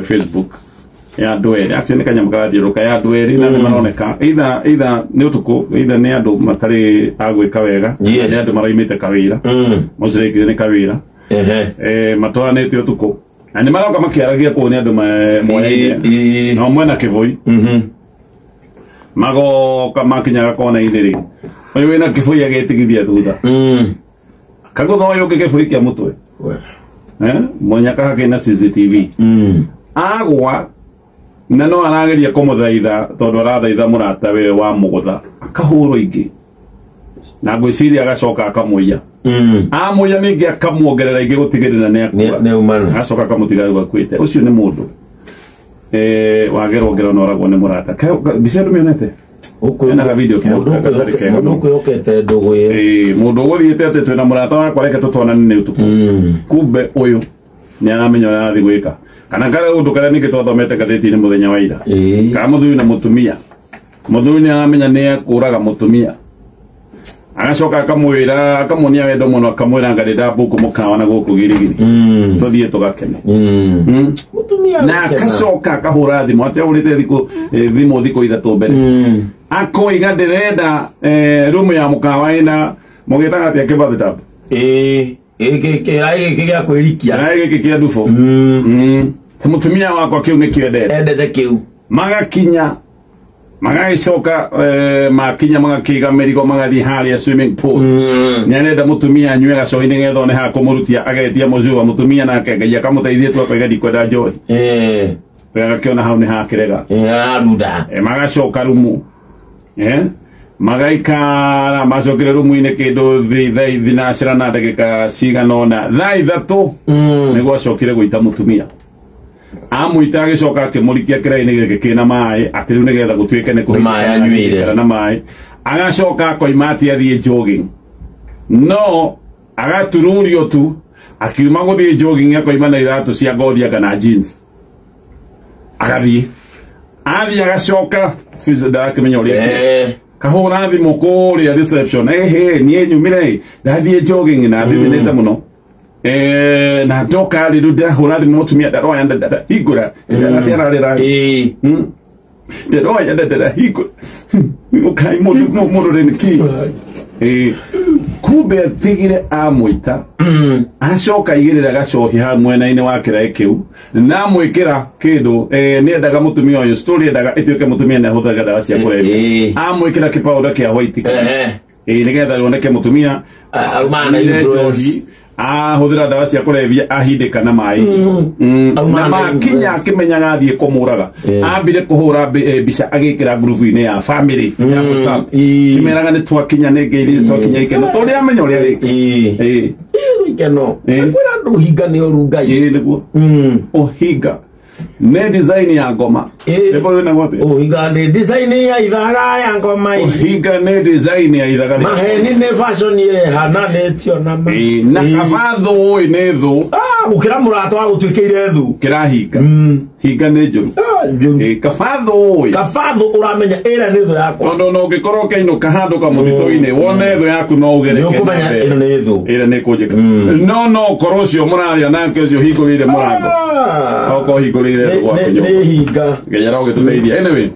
Facebook ya andũ erĩ, actually nĩ kanyamũ karathiũrũrũka ya andũ erĩ na nĩ maroneka either nĩ ũtukũ, either nĩ andũ matarĩ a gwĩka wega, nĩ andũ maraimĩte kawĩra, mostly nĩ kawĩra, matwaranĩte ũtukũ na nĩ maroka makĩaragia kũu nĩ andũ moyaine na ũmwe na kĩbũi. Magoka makinyaga kona-inĩ rĩ, ũyũ wĩna kĩbũi agetigithia thutha, kagũtha ũyũ ũngĩ kĩbũi kĩa mũtwe, mũnyaka hakĩna CCTV, agwa na no arageria kũmũthaitha tondũ arathaitha mũrata we wa mũgũtha, akahũrwo ingĩ na ngwĩciria agacoka akamũiya, amũiya ningĩ akamuongerera ingĩ gũtigĩrĩra nĩ akua, agacoka akamũtiga rĩu akuĩte. Ũcio nĩ mũndũ wagerwo ngero na oragwo nĩ mũrata. Mbica ndũmĩonete? Ena ga video mũndũ ũkwĩhokete ndũgũ ĩyo. Mũndũ ũgũthiĩte atĩ twĩna mũrata wakwa reke tũtwanane nĩ ũtukũ, kumbe ũyũ nĩ aramenya ũrĩa arathiĩ gwĩka. Kana karĩa ũndũ karĩa ningĩ twathomete ngathĩti-inĩ mũthenya wa ira, kana mũthuri na mũtumia, mũthuri nĩ aramenya nĩ ekũraga mũtumia, agacoka akamwĩra, akamuonia wendo mũno, akamwĩra nga ndĩndambuku mũkawa na gũkũ girigiri, tũthiĩ tũgakene. Na akacoka akahũra thimũ atĩ ahũrĩte thimũ thikũ ithatũ mbere, akoiga ndĩrenda rumu ya mũkawa ĩna mũgĩtaga atĩa kĩbathtub, kĩraĩ gĩkĩ gĩa kwĩrikia, kĩraĩ gĩkĩ kĩa ndubũ, mũtumia wakwa kĩu nĩkĩo endete, endete kĩu. Magakinya magagĩcoka makinya magakĩiga mĩrigo magathiĩ harĩa swimming pool, nĩ arenda mũtumia anyue gacohi nĩgetha one ha kũmũrutia, agetia mũcua mũtumia nake Ngai akamũteithia tu akoiga ndikwenda njohi, we agakĩona hau nĩ hakĩrega, arunda. Magacoka rumu, magaikara macokire rumu-inĩ kĩndũ thinacera na ndagĩka cigana ũna, thaa ithatũ nĩguo acokire gũita mũtumia. Amũita agĩcoka akĩmũrikia kĩraĩ-inĩ gĩkĩ kĩna maĩ atĩ rĩu nĩgetha gũtuĩke nĩ kũhingĩra na maĩ, agacoka akoima atĩ athiĩ jogging, no agatururio tu akiuma gũthiĩ jogging akoima na iratũ cia ngothi kana jeans, agathiĩ athiĩ agacoka ndarakĩmenya ũrĩa kahũra thimũ kũrĩa reception, ehe niĩ nyumire ndathiĩ jogging na thithinĩte mũno, na ndoka rĩ rĩu ndĩrahũra thimũ mũtumia ndaroya ndahingũra, atĩ ararĩra, ndaroya ndarahingũra, ũkai mũndũ rĩ nĩkĩ? Kumbe atigire amũita, acoka aigĩrĩra gacohi ha mwena-inĩ wa kĩraĩ kĩu na amwĩkĩra kĩndũ, nĩendaga mũtumia ũyũ story endaga ĩtuĩke mũtumia nĩ ahũthagĩra ndawa cia kũrebia, amwĩkĩra kĩpaũnda kĩa white nĩgetha yoneke mũtumia ahũthĩra ndawa cia kũrebia ahindĩka na maĩ, na makinya akĩmenyaga athiĩ kũmũraga, ambire kũhũra mbica agĩkĩra ngurubu-inĩ ya family ya WhatsApp, kĩmeraga nĩ twakinya nĩ ngeirie twakinya ikeno tondũ amenya ũrĩa arĩka. Ikeno kwĩra andũ ũhinga nĩ ũru Ngai. Nĩguo ũhinga nĩ design ya ngoma. Ũhinga nĩ design ya ithaga ya ngoma. Ũhinga nĩ design ya ithaga. Maheni nĩ fashion ĩrehananĩtio na ma. Na kaba thũ ĩ nĩ thũ. Gũkĩra mũrata wa gũtuĩkĩire thũ. Kĩrahinga. Hinga nĩ njũru. Kaba thũ ĩ. Kaba thũ ũramenya ĩrĩa nĩ thũ yakwa. Tondũ no ũngĩkorwo ũkĩinũka handũ kamũtitũ-inĩ wone thũ yaku no ũgereke. Nĩ ũkũmenya ĩno nĩ thũ. Ĩrĩa nĩ kũnjĩka. No no ũkorwo ũcio mũraria nake ũcio ũhingũrĩire mũrango. Okorwo ũhingũrĩire gwaku nyũmba. Nĩ hinga. Ngai arogĩtũteithia. Anyway.